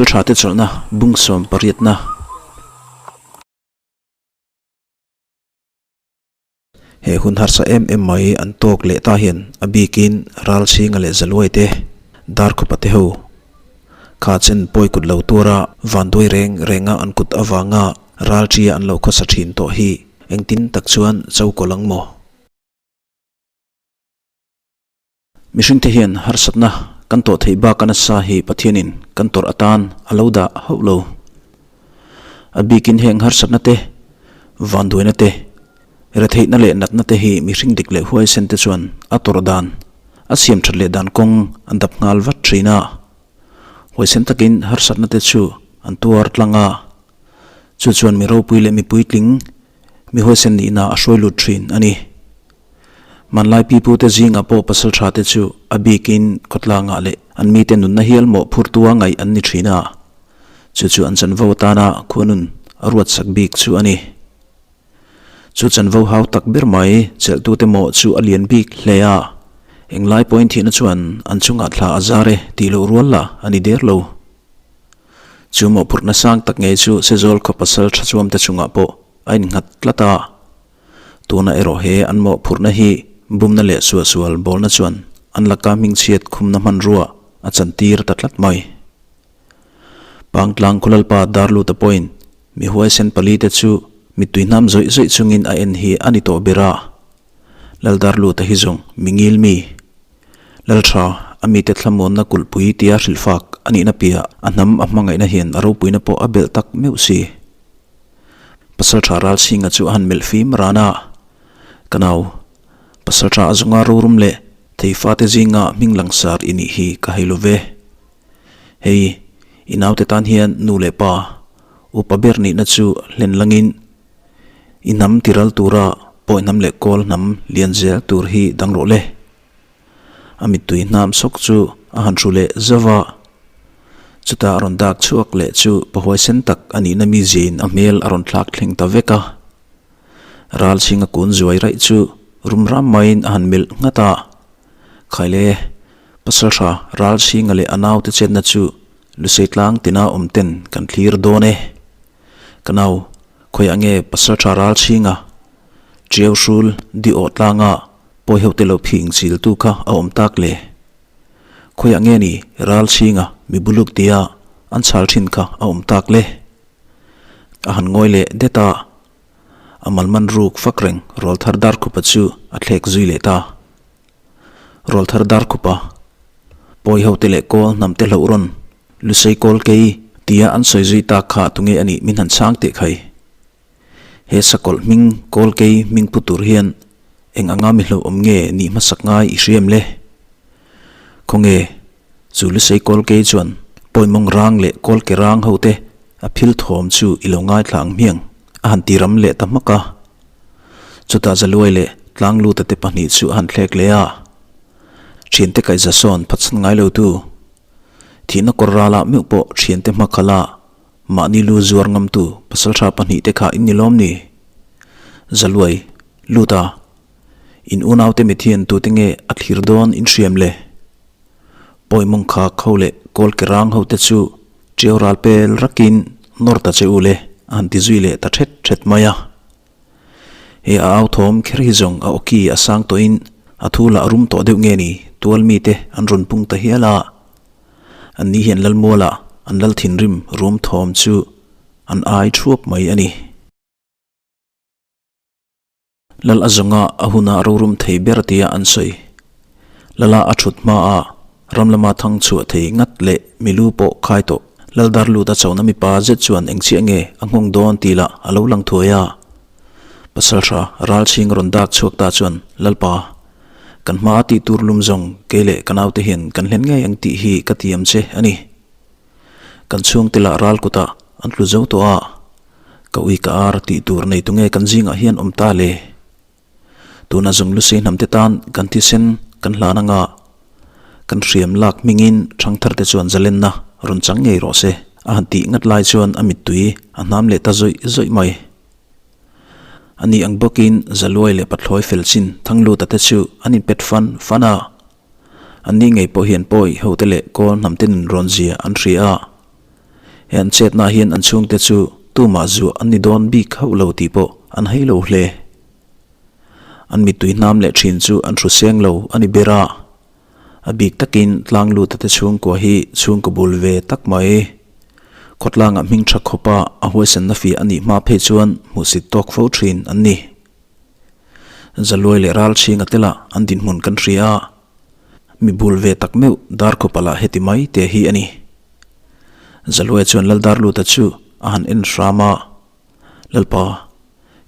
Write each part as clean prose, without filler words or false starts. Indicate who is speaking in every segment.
Speaker 1: Pasalṭhate chawlhna bung sawm pariatna. He hun harsa em em mai an tawk leh ta hian a bikin Ralchhinga leh Zaluai te, Darkhupa te ho kha chen pawi kut lo tuara vanduai reng renga an kut avanga Ralṭia an lo khawsa ṭhin tawh hi engtin tak chuan cho kawl ang maw? Mihringte hian harsatna kan tawh theih bak a nasa hi Pathianin kan tawrh atan a lo dah hauh lo. A bikin heng harsatna te, vanduaina te, retheihna leh natna te hi mihring dik leh huaisen te chuan a tawrh dan, a siam that leh dan kawng an dap nghal vat thin a. Huaisen takin harsatna te chu an tuar tlang a, chu chuan mi ropui leh mi puitling mi huaisen nihna a hruai lut thin a ni. Hmanlai pipute zingah pawh pasal tha te chu a bikin khawtlangah leh an mite nunna hial mawh phurtua ngaih an ni thin a, chu chu an chanvo atana khuanun a ruatsak bik chu a ni. Chu chanvo hau tak ber mai chelhtute mawh chu a lian bik hle a, englai pawhin thihna chuan an chungah thla a zar e tih loh rual lah a ni der lo. Chu mawhphurhna sang tak ngei chu Sezawl khaw pasal tha chuamte chungah pawh a innghat tlat a. Tuna erawh he an mawhphurhna hi bumna leh suahsual bawlna chuan an laka hmingchhiat khumna hmanrua a chantir ta tlat mai. Pangtlang Khulalpa Darluta pawhin mi huaisen palite chu mittui hnam zawih zawih chungin a en hi a ni tawh ber a. Lal Darluta hi zawng mi ngil mi, Laltha, a mite thlamuanna kulhpui tia hrilhfak a nihna piah a hnam a hmangaihna hian a ropuina pawh a belh tak meuh si. Pasalṭha Ralchhinga chu a han melh fim ran a, Ka nau, pasalṭha a zawnga rorum leh thei fate zinga hming langsar i nih hi ka hei lo ve. Hei, i naute tan hian nu leh pa, upa ber nihna chu hlen langin i hnam tiral tura pawi hnam leh kawl hnam lian zel tur hi dang rawh le. A mittui hnam sawk chu a han hru leh zauh a, chutah a rawn dak chhuak leh chu pahuai sen tak a nihna mi ziain a hmel a rawn thlak thleng ta vek a. Ral chhinga kun zuai raih chu rum ram maiin a han melh nghat a, Khaile, Pasalṭha ral chhinga leh a naute chetna chu Lusei tlang tina awm ten kan thlir dawn e. Ka nau, khawiah nge Pasalṭha ral chhinga Ṭiau hrul di awh tlanga pawi ho te lo phing chil tu kha a awm tak le? Khawiah nge ni ral chhinga mi buluk tia an chhal thin kha a awm tak le? A han ngawi leh det a, a malman ruk fak reng Rawlthar Darkhupa chu a thlek zui leh ta. Rawlthar Darkhupa, pawi ho te leh kawl hnam te hloh rawn Lusei kawl kei tia an sawi zui tak kha tunge a nih min han chhang teh khai. He sakawlh hming kawl kei hming pu tur hian eng anga mi hlauhawm nge nih hmasak ngai i hriam le? Khawnge, chu lusei kawl kei chuan pawimawng rang leh kawl ke rang ho te a phil thawm chu i lo ngaithla ang hmiang a han ti ram leh ta hmak a. Chutah Zaluai leh Tlangluta te pahnih chu a han thlek leh a. Thiante kaihza sawn phatsan ngai lo tu, thihna kawr ralah meuh pawh thiante hmakhala Mahni lu zuar ngamtu pasalṭha pahnihte kha in ni lawm ni? Zaluai, lut a, in unaute mithian tute nge a thlir dawn in hriam le? Pawimawng kha kho leh kawl ke rang hote chu ṭiau ral pel rakin nawr ta che u le a han ti zui leh ta ṭhet ṭhet mai a. He a au thawm kher hi zawng a awki a sang tawhin a thu lah rum tawh deuh nge ni tual mite an rawn pung ta hial a. An ni hian Lalmuala an lal thinrim rum thawm chu an ai thuap mai a ni. Lal a zawnga a huna rorum thei ber tia an sawi. Lala a thut hmaa ram lama thang chhuah thei ngat leh milu pawh khai tawh. Lal Darlut a chona mipa zet chuan eng chiah nge a nghawng dawn tih lah a lo lang thuai a. Pasalṭha Ralchhing rawn dak chhuak ta chuan Lalpa, Kan hma tih tur lum zawng kei leh ka naute hian kan hlen ngei ang tih hi ka tiam che a ni. Kan chhungte lah ral kutah an tlu zo tawh a, ka ui ka ar tih tur nei tunge kan zingah hian awm ta le? Tuna zawng lusei hnamte tan kan thisen kan hlan anga kan hriam lak hmingin thangtharte chuan zalenna rawn chang ngei rawh se a han tih ngat lai chuan a mittui a hnam leh ta zawih zawih mai. A ni ang bawkin Zaluai leh Pathlawi fel chin Thangluta te chu an inpet fan fan a. An ni ngei pawh hian pawi hote leh kawl hnamte nun rawn zia an hria a. He an chetna hian an chhungte chu tumah zuah an ni dawn bik hauh lo tih pawh an hei lo hle. An mittui hnam leh thin chu an hru seng lo a ni ber a. A bik takin tlang luta te chhungkua hi chhungkaw bul ve tak mai. Khawtlangah hming tha khawpa a huaisanna fiah a nih hma phei chuan hmuhsit tawk fo thin an ni. Zaluai leh ral chhinga tela an dinhmun kan hria a, mi bul ve tak meuh Darkhawpa lah heti mai te hi a ni. Zaluai chuan Lal Darluta chu a han en hram a, Lalpa,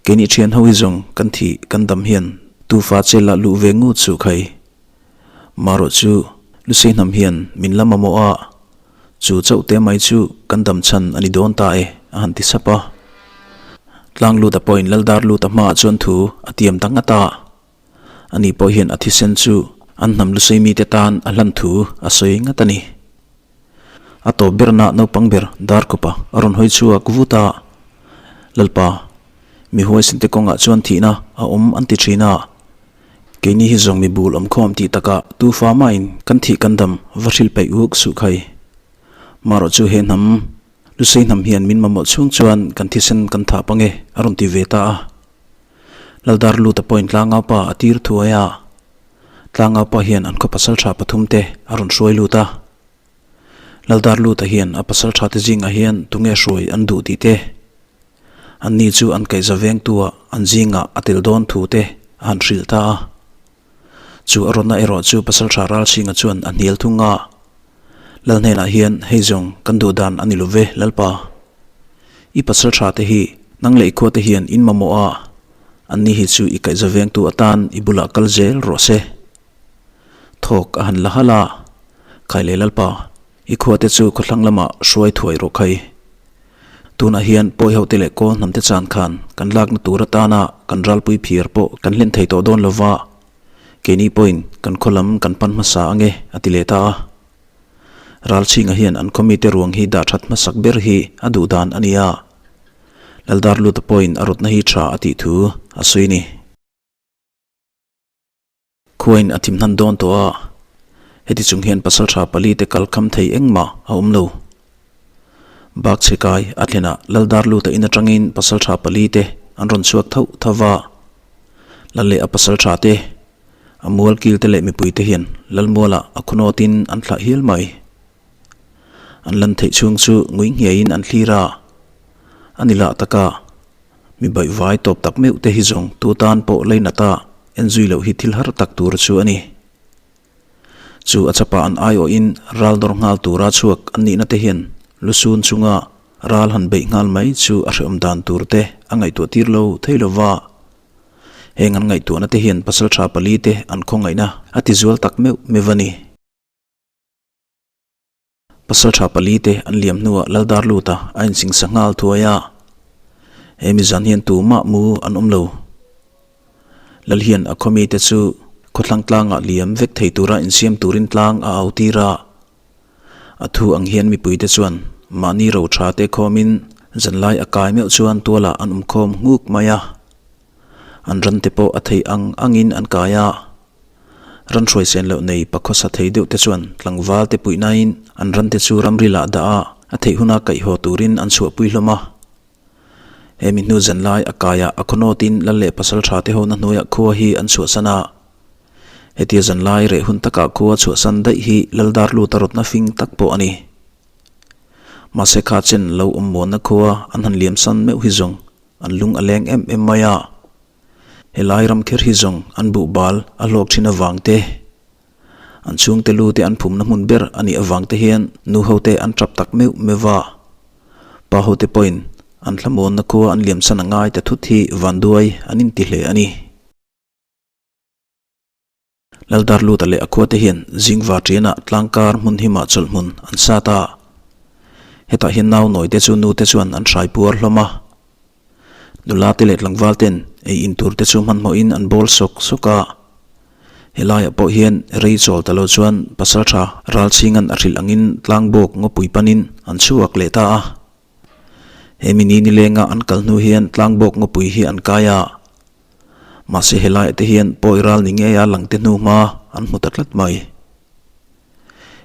Speaker 1: keini thian ho hi zawng kan thih kan dam hian tufa che lah luh ve ngut suh khai. Marawh chu Lusei hnam hian min la mamawh a, chu chauh te mai chu kan dam chhan a ni dawn ta e, a han ti sap a. Tlangluta pawhin Laldarluta hmaah chuan thu a tiam ta ngat a. Ani pawh hian a thisen chu an hnam Lusei mite tan a hlan thu a sawi ngat a ni. A tawp berna naupang ber Darkawpa a rawn hawi chhuak vut a, Lalpa, mi huaisinte kawngah chuan thihna a awm an ti thin a. Keini hi zawng mi bul awmkhawm tih takah tu fa mahin kan thih kan dam va hrilh peih uk suh khai. Marawh chu he hnam, Lusei hnam hian min mamawh chhung chuan kan thisen kan thah pang e a rawn ti ve ta a. Laldar Luta pawhin Tlangaupa a tir thuai a. Tlangaupa hian an khaw pasal tha pathum te a rawn hruai lut a. Laldar Luta hian a pasal tha te zingah hian tunge hruai an duh tih te, Anni chu an kaihza vengtua an zingah a tel dawn thu te a han hrilh ta a. Chu a rawnna erawh chu Pasalṭha Ralchhinga chuan a hnial thung a, Lal hnenah hian hei zawng kan duh dan a ni lo ve, Lalpa. I pasalṭha te hi nang leh i khua te hian in mamawh a, anni hi chu i kaihza vengtu atan i bulah kal zel rawh se. Thawk a han la halh a, Khai le Lalpa, i khua te chu khawthlang lamah hruai thuai rawh khai. Tunah hian pawi hote leh kawl hnamte chan khan kan lakna tur atana kan ralpui phir pawh kan hlen thei tawh dawn lova, keini pawhin kan khaw lam kan pan hmasa ange a ti leh ta a. Ralchhinga hian an khaw mite ruang hi dah that hmasak ber hi a duh dan a ni a, Laldarluta pawhin a rawtna hi tha a tih thu a sawi a ni. Khuain a thim hnan dawn tawh a, heti chung hian pasaltha palite kal kham thei engmah a awm lo. Bakchhe kai a thlenah Laldarluta in atangin pasaltha palite an rawn chhuak thauh tho va, Lal leh a pasaltha te, a mual kil te leh mipui te hian Lalmualah a khawnawtin an thlah hial mai. An lan theih chhung chu ngui nghiaiin an thlir a, a ni lah taka Mi baihvai tawp tak meuh te hi zawng tu tan pawh leinata en zui loh hi thil har tak tur chu a ni. Chu a chapa an aiawhin ral dawr nghal tura chhuak an nihna te hian lusun chunga ral han beih nghal mai chu a hrehawm dan tur te a ngaihtuah tir lo thei lo va. Heng an ngaihtuahna te hian pasaltha pali te an khawngaihna a tizual tak meuh meuh a ni. Pasalṭha pali te an liam hnuah Laldarluta a insingsa nghal thuai a, he mizan hian tumah mu an awm lo. Lal hian a khaw mite chu khawthlang tlangah liam vek thei tura insiam turin tlang a au tir a. A thu ang hian mipuite chuan mahni ro ṭha te khawmin zanlai a kai meuh chuan tualah an awm khawm nghuk mai a. An rante pawh a theih ang angin an kai a. Ran hruaisen loh nei pakhawsa thei deuh te chuan tlangval te puihnain an ran te chu ramri lah dah a, a theih huna kaihhaw turin an chhuahpui hlawm a. He mi hnu zan lai a kaiah a khawnawtin lal leh pasal tha te hona hnuaiah khua hi an chhuahsan a. Hetia zan lai reh hun takah khua chhuahsan daih hi lal dar lut a rawtna fing tak pawh a ni. Mahse kha chen lo awm muanna khua an han liamsan meuh hi zawng an lung a leng em em mai a. Helai ram kher hi zawng an buh bal a hlawk thin avang te, an chhungte lu te an phumna hmun ber a nih avang te hian nu ho te an tap tak meuh meuh va. Pa ho te pawhin an thlamuanna khua an liamsan a ngai ta thut hi vanduai an inti hle a ni. Laldarluta leh a khuate hian zingva ṭianah tlangkar hmun himah chawlhhmun an sat a. Hetah hian nau nawite chu nute chuan an hrai puar hlawm a. Nulate leh tlangval ten ei in turte chu hmanhmawhin an bawl sawk sawk a. Helaiah pawh hian rei chawl ta lo chuan pasalṭha Ralchhinga'n a hrilh angin tlangbawk ngawpui panin an chhuak leh ta a. Hemi ni nilenga an kal hnu hian tlangbawk ngawpui hi an kai a. Mahse helaiah te hian pawi ral ni ngeia lang te hnu hma an hmu ta tlat mai.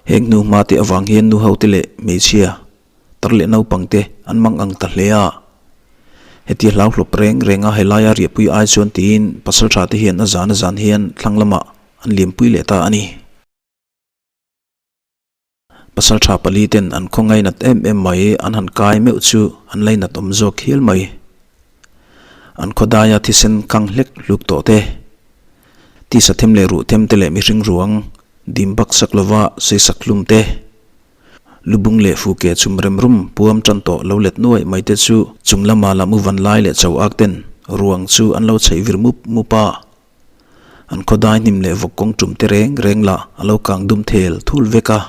Speaker 1: Heng hnu hma te avang hian nu ho te leh hmeichhia. Tar leh naupang te an mang ang ta hle a. Hetia hlau hlawp reng reng a helaia riahpui ai chuan tiin pasaltha te hian a zan a zan hian thlang lamah an liampui leh ta a ni. Pasaltha pali ten an khaw ngainat em em mai an han kai meuh chu an lainat awm zawk hial mai. An khaw daia thisen kang hlek hluk tawh te, tisa them leh ruh them te leh mihring ruang dim bak sak lova sawisak hlum te, lubung leh fuke chhum rem rum puam tan tawh lo let nuai mai te chu chung lama lam u van lai leh cho ak ten ruang chu an lo chheih vir mup mup a. An khawdai hnim leh vawk kawng tum te reng reng lah a lo kang dum thel thul vek a.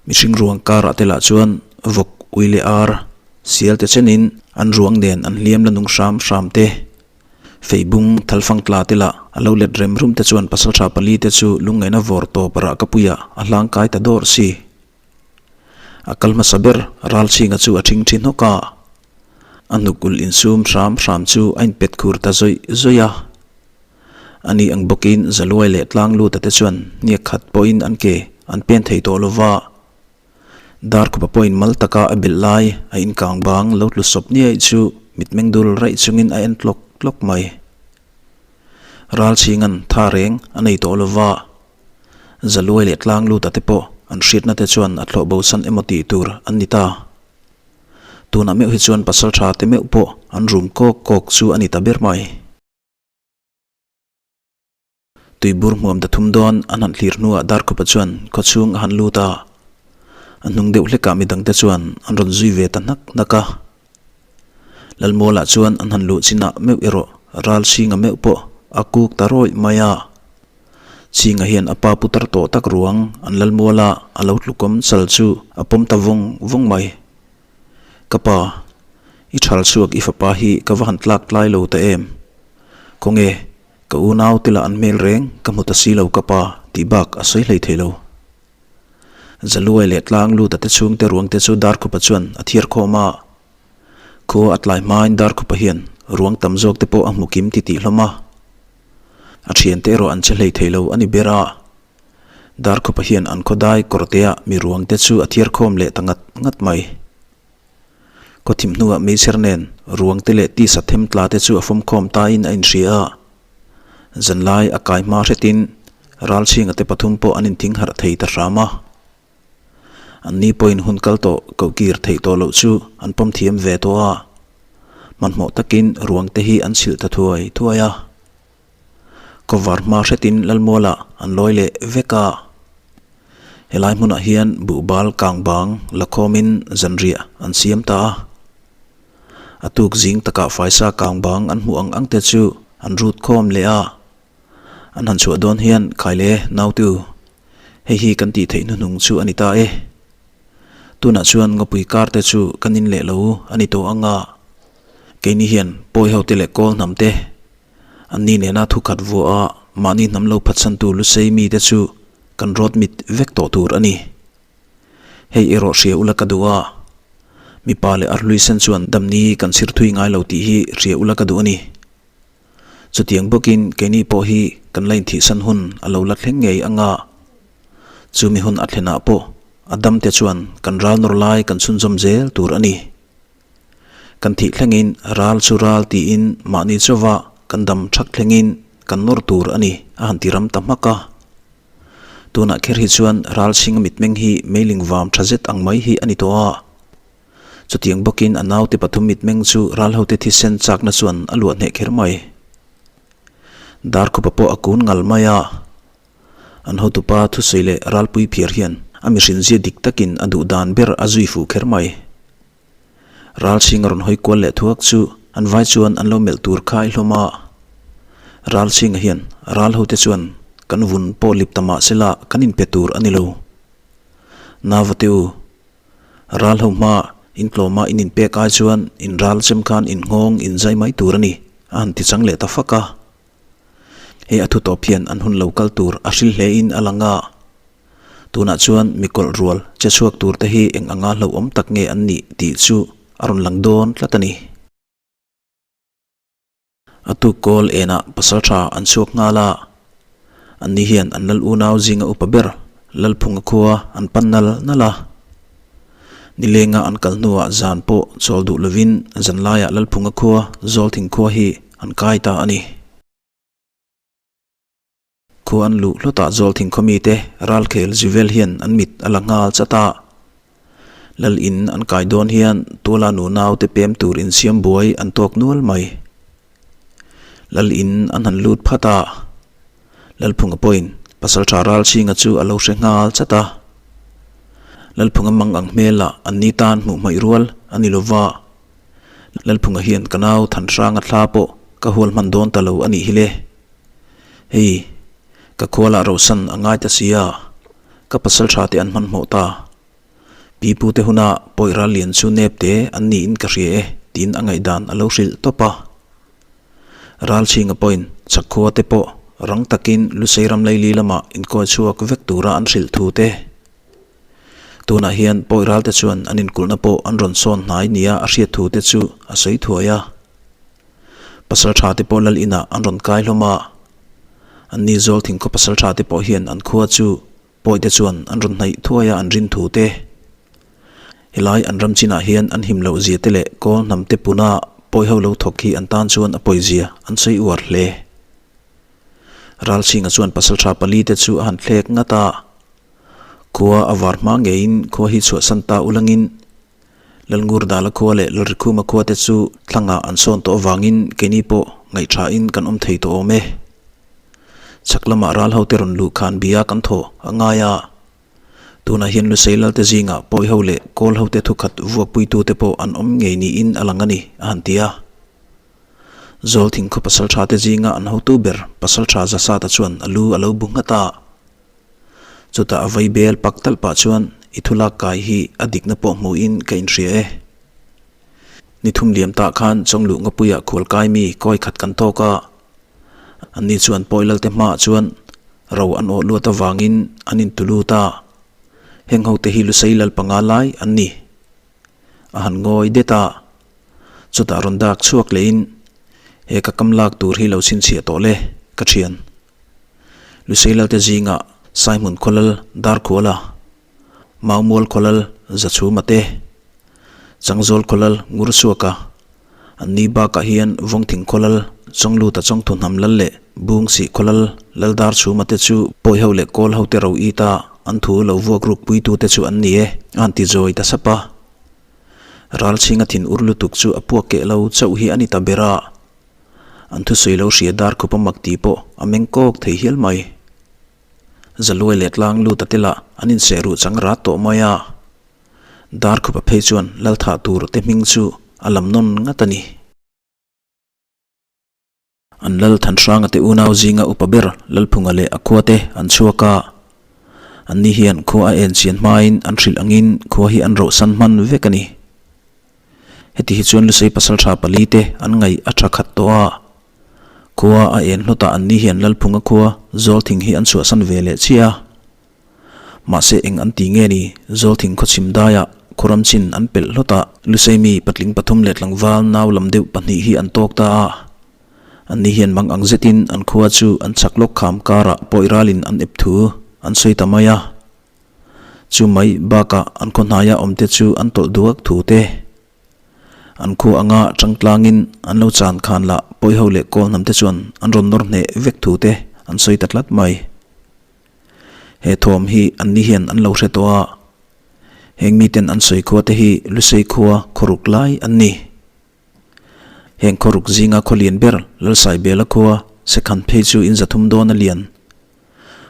Speaker 1: Mihring ruang karah te lah chuan vawk ui leh ar sial te chenin an ruang nen an hliam la nung hram hram te. Feibung thalfang tla te lah a lo let rem rum te chuan pasaltha pali te chu lungngaihna vawr tawp rah ka puiah a hlang kai ta dawr si. A kal hmasa ber Ralchhinga chu a thing thi hnawk a, a hnuk ulh insum hram hram chu a inpet khur ta zawih zawih a. Ani ang bawkin Zaluai leh Tlangluta te chuan hniak khat pawhin an ke an pen thei tawh lo va. Darkhupa pawhin mal taka a belh lai a inkang bang lo tlu sawp niaih chu mitmeng dul raih chungin a en tlawk tlawk mai. Ralchhinga'n tha reng a nei tawh lo va. Zaluai leh Tlangluta te pawh an hriatna te chuan a thlawh bosan emaw tih tur an ni ta. Tunah meuh hi chuan pasal tha te meuh pawh an rum kawk kawk chu a ni ta ber mai. Tuibur hmuam ta thum dawn an han thlir hnuah Darkhupa chuan khawchhung a han lut a, a hnung deuh hlekah midangte chuan an rawn zui ve ta hnak hnak a. Lalmualah chuan an han luh chinah meuh erawh Ralchhinga meuh pawh a kuk ta rawih mai a. Chhinga hian a pa putar tawh tak ruang an Lalmuala a lo tlukawm chal chu a pawm ta vawng vawng mai. Ka pa, i thal chhuak i fapa hi ka va han tlak tlai lo ta em? Khawnge, ka unau te lah an hmel reng ka hmu ta si lo ka pa tih bak a sawi hlei thei lo. Zaluai leh tlang lut a te chhungte ruang te chu Darkhupa chuan a thiar khawm a. Khua a tlai hmain Darkhupa hian ruang tam zawk te pawh a hmu kim ti tih hlawm a. A thiante erawh an che hlei thei lo a ni ber a. Darkhupa hian an khawdai kawrtea mi ruang te chu a thiar khawm leh ta ngat ngat mai. Khaw thim hnuah meichher nen ruang te leh tisa them tla te chu a fawm khawm tain a inhria a. Zanlai a kai hma hretin Ralchhinga te pathum pawh an inthing harh thei ta hram a. Anni pawhin hun kal tawh koh kir theih tawh loh chu an pawm thiam ve tawh a. Hmanhmawh takin ruang te hi an chhilh ta thuai thuai a. Kawvar hma hretin Lalmualah an lawi leh vek a. Helai hmunah hian buhbal kang bang la khawmin zanriah an siam ta a. A tuk zing takah faisa kang bang an hmuh ang ang te chu an rut khawm leh a. An han chhuah dawn hian Khaile nautu, hei hi kan tih theih hnuhnung chu a ni ta e. Tunah chuan ngawpui kar te chu kan in leh lo a ni tawh ang a. Keini hian pawi ho te leh kawl hnam te Anni nena thu khat vuah a mahni hnam lo phatsantu Lusei mite chu kan rawt mit vek tawh tur a ni. Hei erawh hria ula ka duh a, mipa leh arhlui sen chuan damni kan chhir thui ngai lo tih hi hria ula ka duh a ni. Chutiang bawkin keini pawh hi kan la inthihsan hun a lo la thleng ngei ang a, chumi hun a thlenah pawh a damte chuan kan ral nawr lai kan chhunzawm zel tur a ni. Kan thih thlengin ral chu ral tiin mahni chauva kan dam thak thlengin kan nawr tur a ni a han ti ram ta hmak a. Tunah kher hi chuan ral chhinga mitmeng hi meiling vam tha zet ang mai hi a ni tawh a. Chutiang bawkin a naute pathum mitmeng chu ral hote thisen chakna chuan a luah hneh kher mai. Darkhupa pawh a kun ngal mai a. An hotupa thusawi leh ralpui phiar hian a mihrinzia dik takin a duh dan ber a zui fuh kher mai. Ralchhinga rawn hawi kual leh thuak chu an vai chuan an lo melh tur khai hlawm a. Ralchhinga hian ral hote chuan kan vun pawh lip ta mah sela kan inpe tur a ni lo. Nava te u, ral ho hma in tlawma in inpek ai chuan in ral chem khan in nghawng in zai mai tur a ni a han ti chang leh ta fak a. Hei a thu tawp hian an hun lo kal tur a hril hle in a lang a. Tunah chuan mi kawlh rual che chhuak tur te hi eng anga hlauhawm tak nge an nih tih chu a rawn lang dawn tlat a ni. A tuk kawl enah pasal tha an chhuak nghal a, anni hian an lal unau zinga upa ber Lalphunga khua an pan nal nal a. Nilenga an kal hnuah zan pawh chawl duh lovin zanlaiah Lalphunga khua, Zawlthing khua hi an kai ta a ni. Khua an luh hlawtah Zawlthing khaw mite ralkhel Zivel hian an mit a la nghal chat a. Lal in an kai dawn hian tuala nunau te pem tur insiam buai an tawk nual mai. Lal in an han lut phat a. Lalphunga pawhin Pasalṭha Ralchhinga chu a lo hre nghal chat a. Lalphunga mang ang hmelah an ni tan hmuh hmaih rual a ni lova. Lalphunga hian ka nau Thanhranga thla pawh ka hual hman dawn ta lo a nih hi le. Hei, ka khualah Rosan a ngai ta sia, ka pasalṭha te an hmanhmawh ta. Pi pute huna pawih ral lian chu nep te an niin ka hria e tiin a ngaihdan a lo hrilh tawp a. Ralchhinga pawhin chakkhua te pawh rang takin Lusei ram laili lamah inkawi chhuak vek tura an hrilh thu te. Tunah hian pawih ral te chuan an inkulhna pawh an rawn sawn hnai nia a hriat thu te chu a sawi thuai a. Pasal tha te pawh lal inah an rawn kai hlawm a. Anni zawl thingkhaw pasal tha te pawh hian an khua chu Pawi te chuan an rawn hnaih thuai a an rin thu te. Helai an ram chinah hian an him loh zia te leh kawl hnam te puna pawi ho lo thawk hi an tan chuan a pawi zia an sawi uar hle. Ralchhinga chuan pasaltha pali te chu a han thlek ngat a. Khua a var hma ngeiin khua hi chhuahsan ta ulangin Lalngurdala khua leh Lalrikhuma khua te chu thlangah an sawn tawh avangin keini pawh ngaihṭhain kan awm thei tawh awm e. Chhak lamah ral hote rawn luh khan bia kan thaw a ngai a. Tunah hian Lusei Lalte zingah pawi ho leh kawl hote thukhat vuakpuitute pawh an awm ngei niin a lang a ni, a han ti a. Zawlthing khaw pasalṭhate zinga an hotu ber pasalṭha Zasata chuan a lu a lo bu nghat a. Chutah a vai bel pak talh pah chuan i thu lak kai hi a dikna pawh hmuhin ka inhria e. Ni thum liam tah khan Chawngluh Ngapuiah khual kai mi kawi khat kan tawk a. Anni chuan pawi lalte hmaah chuan ro an awh luat avangin an intu lut a. Heng hote hi Lusei lal panga lai an ni. A han ngawi det a. Chutah rawn dak chhuak lehin he ka kam lak tur hi lo chhinchhiah tawh le, ka thian. Lusei lalte zingah Saihmun khawlal Darkhuala, Maumual khawlal Zachhuma te, Changzawl khawlal Ngursuaka, an ni bakah hian Vawngthing khawlal Chawngluta Chawngthu hnam lal leh Bungsih khawlal Laldarchhuma te chu Pawiho leh Kawlho te ro ita an thu lo vuak ruk puitute chu an ni e, a han ti zawi ta sap a. Ralchhinga thin ur lutuk chu a puak keh lo chauh hi a ni ta ber a. An thusawi lo hria dar khup a mak tih pawh a meng kawk thei hial mai. Zaluai leh tlang lut a tela an inseh ruh chang rat tawh mai a. Dar khup a phei chuan Lalthah tur te hming chu a lam nawn ngat a ni. An Lal Thanhranga te unau zinga upa ber Lalphunga leh a khua te an chhuak a. Anni hian khua a en chian hmain an hrilh angin khua hi an rohsan hman vek a ni. Heti hi chuan Lusei pasaltha pali te an ngaih a tha khat tawh a. Khua a en hlawtah anni hian Lalphunga khua Zawlthing hi an chhuahsan ve leh chiah a. Mahse eng an ti nge ni, Zawlthing khawchhim daiah khuaram chin an pelh hlawtah Lusei mi patling pathum leh tlangval nau lam deuh pahnih hi an tawk ta a. Anni hian mang ang zetin an khua chu an chak lawk kham karah pawi ralin an ep thu an sawi ta mai a. Chu mai bakah an khaw hnaia awmte chu an tawlh duak thu te. An khua anga tangtlangin an lo chan khan lah pawiho leh kawl hnamte chuan an rawn nawr hneh vek thu te an sawi ta tlat mai. He thawm hi anni hian an lo hre tawh a, heng miten an sawi khua te hi Lusei khua khawruk lai an ni. Heng khawruk zinga khaw lian ber Lalsaibela khua Sekhan phei chu in zathum dawn a lian.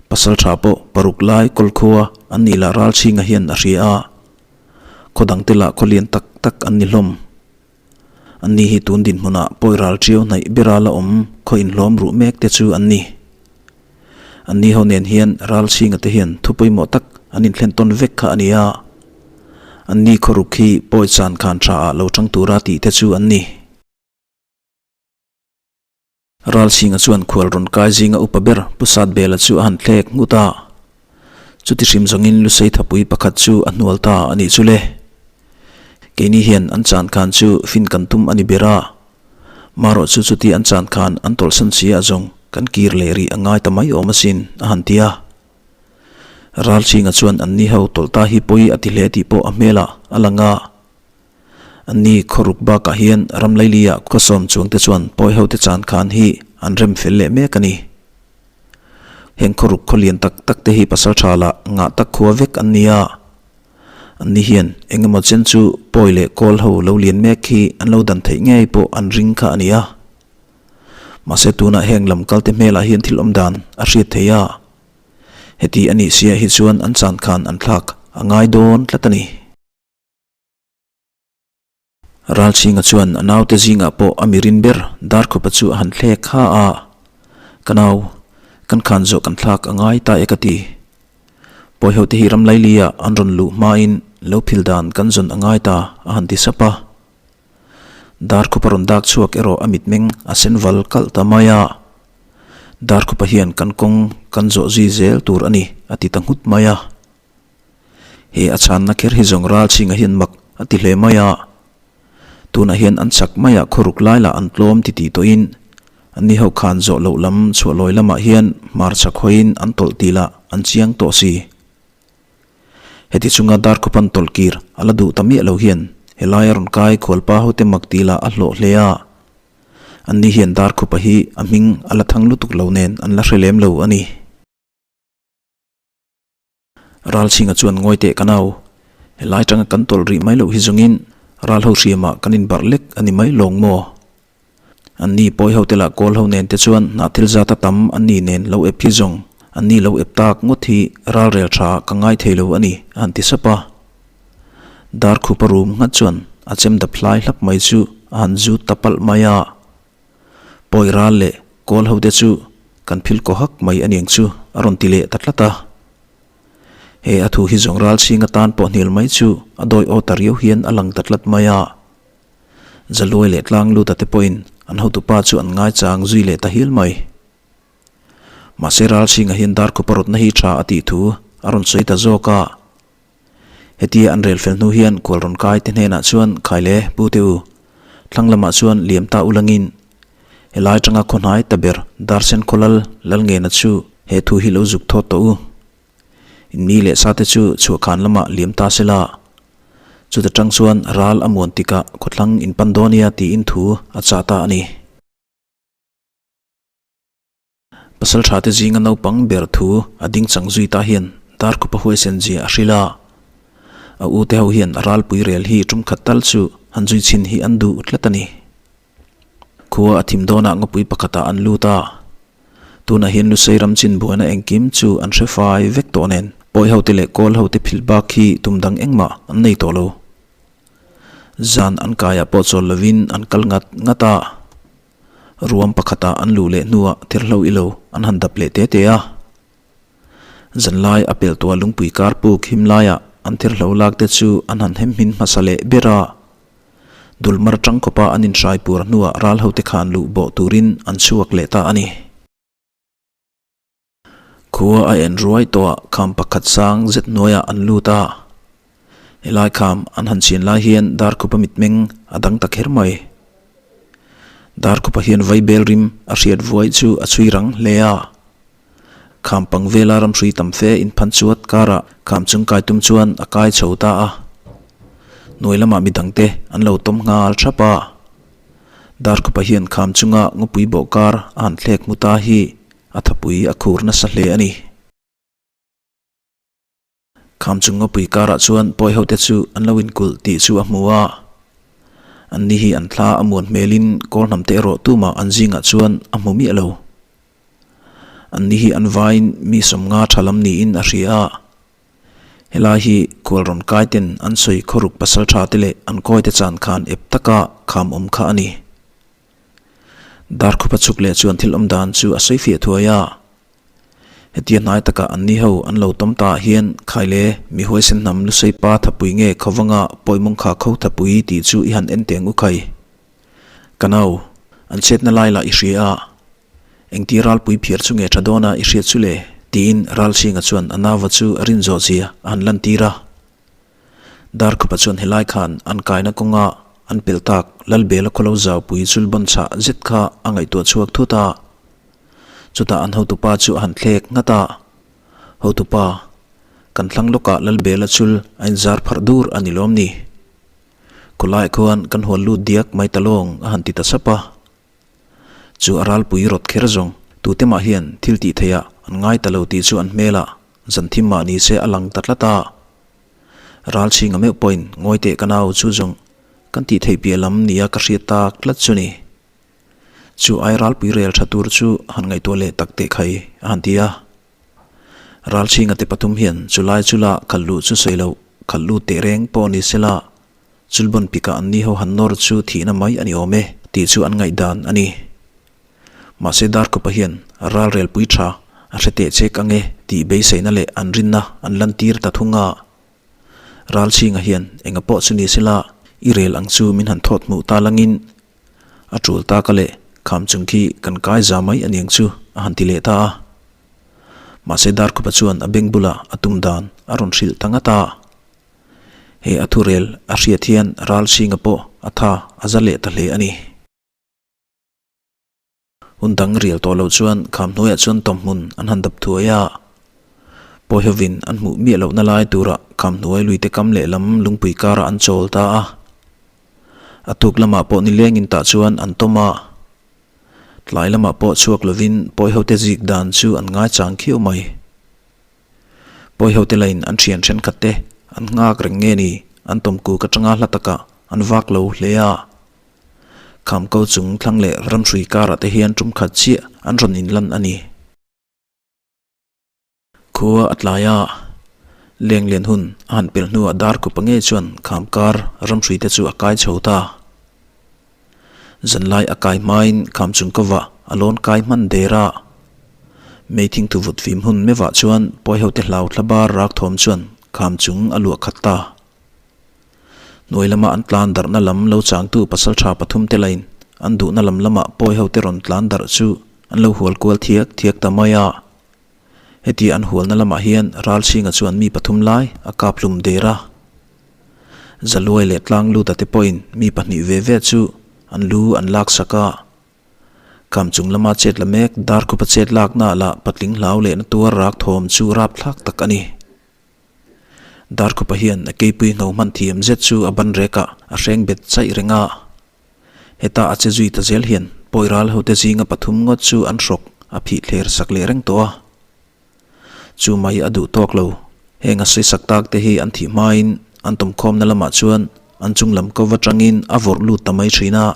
Speaker 1: Pasal tha pawh paruk lai kawl khua an nih lah Ralchhinga hian a hria a, khaw dangte lah khaw lian tak tak an ni hlawm. An ni hi tun dinhmunah pawi ral ṭiau hnaih bera la awm khaw inhlawm ruh mek te chu an ni. An ni ho nen hian Ralchhinga te hian thu pawimawh tak an inthlen tawn vek kha a ni a. An ni khawruk hi pawi chan khan tha ah lo ṭang tura tih te chu an ni. Ralchhinga chuan khual rawn kai zinga upa ber Pu Satbela chu a han thlek nghut a. Chuti hrim zawngin Lusei thapui pakhat chu a hnual ta a nih chu le. Keini hian an chan khan chu fin kan tum a ni ber a. Marawh chu chuti an chan khan an tawlhsan si ah zawng kan kir leh rih a ngai ta mai awm asin a han ti a. Ralchhinga chuan anni ho tawlh ta hi pawi a ti hle tih pawh a hmelah. a lang a. Anni khawruk bakah hian ram laili-ah khawsawm chuangte chuan pawi hote chan khan hi an rem fel leh mek a ni. Heng khawruk khaw lian tak tak te hi pasal tha lah ngah tak khua vek an ni a. Anni hian eng emaw chen chu pawi leh kawl ho lo lian mek hi an lo dan theih ngei pawh an ring kha a ni a. Mahse tunah heng lam kalte hmelah hian thil awm dan a hriat theih a. Heti a nih siah hi chuan an chan khan an thlak a ngai dawn tlat a ni. Ralchhinga chuan a naute zingah pawh a mirin ber Darkhupa chu a han thlek kha a, Ka nau, kan khan zawh kan thlak a ngai ta e ka ti. Pawihote hi ram lailia an rawn luh hmain lo phil dan kan zawn a ngai ta a han ti sap a. Darkhupa rawn dak chhuak erawh a mitmeng a sen val kalh ta mai a. Darkhupa hian kan kawng kan zawh zui zel tur a ni a ti ta nghut mai a. He a chhanna kher hi zawng ral chhinga hian mak a ti hle mai a. Tunah hian an chak maiah khawruk lai lah an tlawm ti tih tawhin an ni ho khan zawh loh lam chhuah lawi lamah hian hmarcha khawiin an tawlh tih lah an chiang tawh si. Heti chunga darkhupan tawlh kir a la duh ta miah lo hian helai a rawn kai khualpa hote mak tih lah a hlawh hle a. Anni hian darkhupa hi a hming a la thang lutuk lo nen an la hre lem lo a ni. Ralchhinga chuan ngawi teh ka nau, helai tanga kan tawlh rih mai loh hi zawngin ral ho hriamah kan inbarh lek a ni mai lawng maw? An ni pawi ho te lah kawl ho nen te chuan hnah thil zata tam an ni nen lo ep hi zawng an ni lo ep tak ngawt hi ral rel tha ka ngai thei lo a ni a han ti sap a. Darkhupa rum nghat chuan a chem dap hlai hlap mai chu a han zut ta palh mai a. Pawi ral leh kawl ho te chu kan phil kaw hak mai a niang chu a rawn ti leh ta tlat a. He a thu hi zawng ral chhing atan pawh hnial mai chu a dawi aw ta riau hian a lang ta tlat mai a. Zaluai leh tlang luta te pawhin an hotupa chu an ngaichang zui leh ta hial mai. Mahse ral chhinga hian darkhupa rawtna hi tha a tih thu a rawn sawi ta zawk a. Hetia an rel fel hnu hian kual rawn kai te hnenah chuan khai le pu te u, thlang lamah chuan liam ta ulangin helai tanga khaw hnai ta ber Darsen Khawlal Lalngena chu he thu hi lo zuk thawt tawh u. In mi leh sa te chu chhuahkhan lamah liam ta se la. Chuta tang chuan ral a muan tikah khawthlang in pan dawn nia tiin thu a chah ta a ni. Pasal tha te zinga naupang ber thu a ding chang zui ta hian Darkhupa huaisen zia a hrilh a. A u te ho hian a ralpui rel hi tum khat tal chu han zui chhin hi an duh tlat a ni. Khua a thim dawnah ngawpui pakhatah an lut a. Tunah hian Lusei ram chin buaina engkim chu an hre fai vek tawh nen pawi ho te leh kawl ho te phil bak hi tum dang engmah an nei tawh lo. Zan an kaiah pawh chawl lovin an kal ngat ngat a. Ruam pakhatah an luh leh hnuah thirhlo ilo an han dap leh te te a. Zanlai a pel tua lungpui kar puk him laiah an thirhlo lak te chu an han hem hmin hmasa leh ber a. Dulmar tang khawpa an inhrai pur hnuah ral hote khan luh bawh turin an chhuak leh ta a ni. Khua a en ruai tawh a kham pakhat sang zet hnuaiah an lut a. Helai kham an han chhin lai hian Darkhupa mitmeng a dang ta kher mai. Darkhupa hian vaibel rim a hriat vuai chu a chhui rang hle a. Kham pang vela ramhrui tam fe inphan chuat karah kham chung kai tum chuan a kai chho ta a. Hnuai lamah midangte an lo tawm nghal thap a. Darkhupa hian kham chunga ngawpui bawh kar a han thlek hmu ta hi A thapui a khur nasa hle a ni. Kham chung ngawpui karah chuan pawi hote chu an lo inkulh tih chu a hmu a. Anni hi an thla a muan hmelin kawl hnam te erawh tumah an zingah chuan a hmu miah lo. Anni hi an vaiin mi sawmnga tha lam niin a hria a. Helai hi khual rawn kai ten an sawi khawruk pasal tha te leh an kawi te chan khan ep taka kham awm kha a ni. Darkhupa chhuk leh chuan thil awm dan chu a sawi fiah thuai a. Hetia hnai takah anni ho an lo tawm ta ah hian Khaile, mi huaisen hnam Lusei pa thapui nge Khawnga pawimawng kha kho thapui tih chu i han en teng u khai. Ka nau, an chhetna lai lah i hria a. Engti ralpui phiar chu nge tha dawn a i hriat chu le? tiin Ralchhinga chuan a nauva chu a rin zawh zia a han lantir a. Darkhupa chuan helai khan an kaina kawnga an pel tak Lalbela khawlo zaupui chulbawn chhah zet kha a ngaihtuah chhuak thut a. Chutah an hotupa chu a han thlek nghat a, Hotupa, Kan thlang lawkah Lalbela chul a inzar pharh dur a ni lawm ni? Khawlaiah khuan kan hual lut diak mai ta lawng a han ti ta sap a. Chu a ralpui rawt kher zawng tute mah hian thil tih theihah an ngai ta lo tih chu an hmelah zan thim mah ni se a lang ta tlat a. Ral chhinga meuh pawhin ngawi teh ka nau chu zawng kan tih theih piah lam nia ka hriat tak tlat chu ni. Chu ai ralpui rel tha tur chu han ngaihtuah leh tak teh khai a han ti a. Ralchhinga te pathum hian chulai chula khalh luh chu sawi loh, khalh lut teh reng pawh ni sela, chulbawn pikah an ni ho han nawr chu thihna mai a ni awm e tih chu an ngaihdan a ni. Mahse Darkawpa hian ralrel pui tha a hre teh chek ang e tih beiseina leh an rinna an lantir ta thung a. Ralchhinga hian enga pawh chu ni sela i rel ang chu min han thawt hmuh ta langin A tul tak a leh kham chung khi kan kai za mai a niang chu a han ti leh ta a. Mahse Darkhupa chuan a beng bulah a tum dan a rawn hrilh ta ngat a. He a thurel a hriat hian ral hringa pawh a tha a za leh ta hle a ni. Hun dang rial tawh loh chuan kham hnuaiah chuan tawmhmun an han dap thuai a. Pawihovin an hmuh miah lohna lai turah kham hnuai luite kam lehlam lungpui karah an chawl ta a. A tuk lamah pawh nilengin tah chuan an tawm a, tlai lamah pawh chhuak lovin Pawihote zik dan chu an ngaichang khiau mai. Pawihote lain an thian thenkhat te an nghak reng nge ni an tawm kuk atanga hla takah an vak lo hle a. Kham ko chung thlang leh ramhrui karah te hian tum khat chiah an rawn inlan a ni. Khua a tlai a, leng lian hun a han pelh hnuah dar kupa ngei chuan kham kar ramhrui te chu a kai chho ta. Zanlai a kai hmain kham chung kovah a lawn kai hman der a. Mei thing thuvut fim hun mevah chuan pawihote hlau thla bar rak thawm chuan kham chung a luah khat ta. Hnuai lama an tlan darhna lam lo changtu pasaltha pathum te lain an duhna lam lamah pawihote rawn tlan darh chu an lo hual kual thiak thiak ta mai a. Heti an hualna lamah hian Ralchhinga chuan mi pathum lai a kap hlum der a. Zaluai leh Tlangluta te pawhin mi pahnih ve ve chu an lu an lak sak a. Kham chung lama chet la mek Darkhupa chet lakna lah patling hlau lehna tuar rak thawm chu rapthlak tak a ni. Darkhupa hian a keipui ngho hman thiam zet chu a ban rekah a hreng bet chaih reng a. Heta a che zui ta zel hian pawi ral hote zinga pathum ngawt chu an hrawk a phih thler sak leh reng tawh a. Chu mai a duh tawk lo. Heng a sawi sak tak te hi an thih hmain an tawmkhawmna lamah chuan an chung lam ko va tangin a vawrh lut ta mai thin a.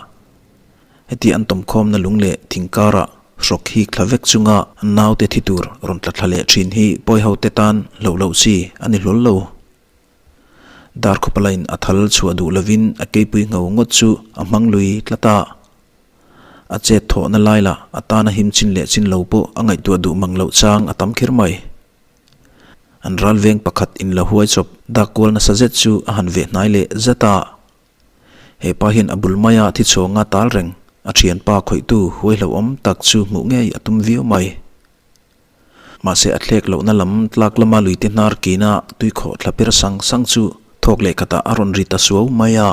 Speaker 1: Heti an tawmkhawmna lung leh thing karah hrawk hik thla vek chunga an naute thi tur rawn tla thla leh thin hi pawi hote tan hlauh loh chi a ni hlawl lo. Darkhawpa lain a thal chhuah duh lovin a keipui ngho ngawt chu a hmang lui tlat a. A chet thawhna lai lah a tana him chin leh chin lo pawh a ngaihtuah duh mang loh chang a tam kher mai. An ral veng pakhat in la huai chawp dak kual nasa zet chu a han veh hnai leh zet a. He pa hian a bul maia thi chhawnga tal reng a thianpa khawihtu huai hlauhawm tak chu hmuh ngei a tum viau mai. Mahse a thlek lohna lam tlak lama luite hnar kina tui khawh thla per sang sang chu thawk leh khatah a rawn ri ta suau mai a.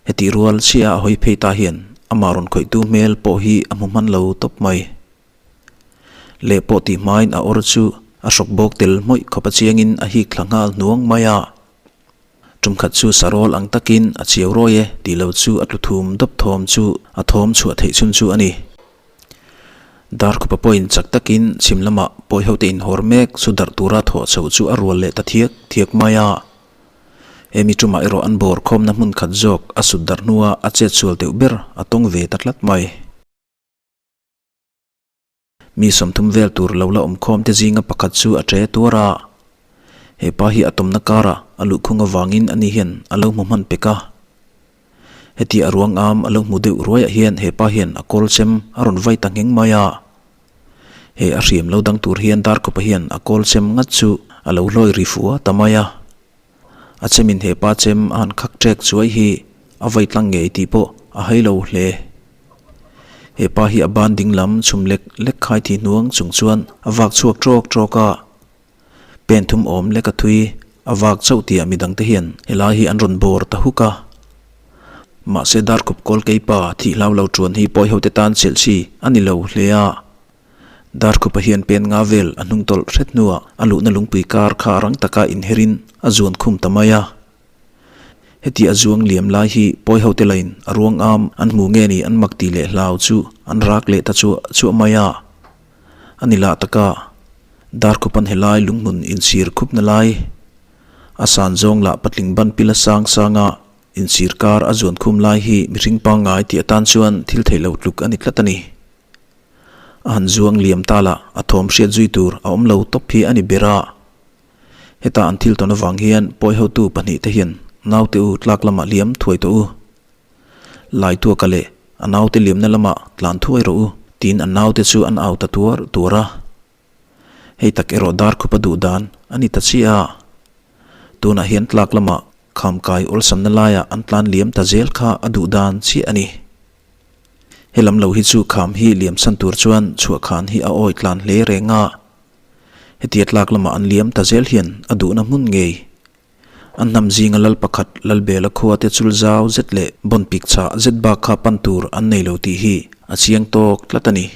Speaker 1: Hetih rual chiah a hawi phei ta hian amah rawn khawihtu hmel pawh hi a hmu hman lo tawp mai. Leh pawh tih hmain a awr chu a hrawk bawk tel hmawih khawp a chiangin a hik thla nghal hnuang mai a. Tumkhat chu sarawl ang takin a chiau rawi e tih lo chu a tlu thum dawp thawm chu a thawm chhuah theih chhun chu a ni. Darkhupa pawhin chak takin chhim lamah pawihote inhawr mek chu darh tura thawh chho chu a rual leh ta thiak thiak mai a. Hemi tumah erawh an bawr khawmna hmun khat zawk a sut darh hnua a chet sual deuh ber a tawng ve ta tlat mai. Mi 30 vel tur lo la awm khawm te zinga pakhat chu a ṭe tuar a. He pa hi a tawmna karah a luhkhung avangin ani hian a lo hmu hman pek a. Heti a ruang am a lo hmu deuh ruaiah hian he pa hian a kawl chem a rawn vai ta ngheng mai a. He a hriam lo dang tur hian Darkawpa hian a kawl chem ngat chu a lo hlawi ri fu a ta mai a. A chemin he pa chem a han khak ṭek chuai hi a vai tlang ngei tih pawh a hai lo hle. He pa hi a ban ding lam chhum lek lek khai thi hnuang chung chuan a vak chhuak ṭawk ṭawk a. Pen thum awm lek a thui a vak chauh tih ah midangte hian helai hi an rawn bawr ta huk a. Mahse Darkhup kawl keipa thih hlau lo ṭuan hi pawihote tan chelh chi a ni lo hle a. Darkhupa hian pen nga vel a hnung tawlh hret hnuah a luhna lungpui kar kha rang taka inherin a zuan khum ta mai a. Heti a zuang liam lai hi pawi hote lain a ruang am an hmu nge ni an mak tih leh hlau chu an rak leh ta chuah chuah mai a. A ni lah taka Darkhupan helai lunghmun inchhir khupna lai a san zawng lah patling ban pila sang sanga inchhir kar a zuan khum lai hi mihring pangngai tih atan chuan thil theih lo tluk a ni tlat a ni. A han zuang liam ta lah a thawm hriat zui tur a awm lo tawp hi a ni ber a. Heta an thil tawn avang hian pawi hotu pahnihte hian naute u tlak lamah liam thuai tawh u. Laituaka leh a naute liamna lamah tlan thuai rawh u tiin an naute chu an au ta tuar tuar a. Hei tak erawh Darkhupa duh dan a ni ta chiah a. Tunah hian tlak lamah khamkai awlsamna laiah an tlan liam ta zel kha a duh dan chiah a ni. He lam lo hi chu kham hi liam chhan tur chuan chhuah khan hi a awi tlan hle reng a. Hetia tlak lamah an liam ta zel hian a duhna hmun ngei. An hnam zinga lal pakhat Lalbela khua te chul zau zet leh bawn pik chah zet bak kha pan tur an nei lo tih hi a chiang tawk tlat a ni.